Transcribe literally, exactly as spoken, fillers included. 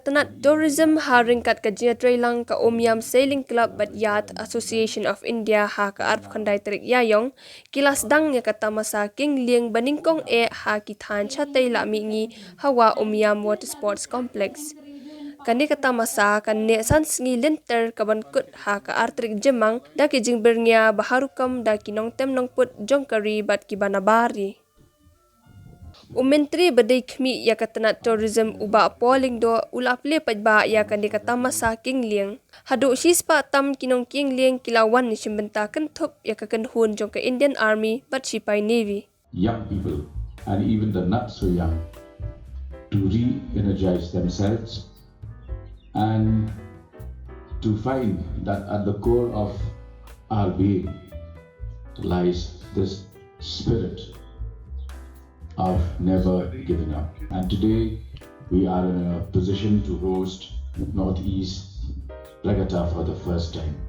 tnat tourism ha ryngkat ka jingïatreilang ka Umiam Sailing Club bad Yacht Association of India ha ka arphew khyndai tarik Ïaiong ki la sdang ïa ka tamasa kinglieng ba nyngkong eh ha ki thaiñ shatei la mihngi ha Wah Umiam Water Sports Complex. Kane ka tamasa kan neh san sngi lynter ka ban kut ha ka ar tarik Jymmang da ki jingbyrngia ba ha rukom da ki nongtem nongput jong ka ri bad kiba nabar ri. U Myntri ba dei khmih ïa ka tnat tourism u Bah Paul Lyngdoh u la plie paidbah ïa kane ka tamasa kinglieng. Haduh shispah tam ki nongkieng lieng ki la wan shim bynta kynthup ïa ka kynhun jong ka Indian Army bad shipai Navy. Young people and even the not so young to re energize themselves and to find that at the core of our being lies this spirit of never giving up. And today we are in a position to host Northeast Regatta for the first time.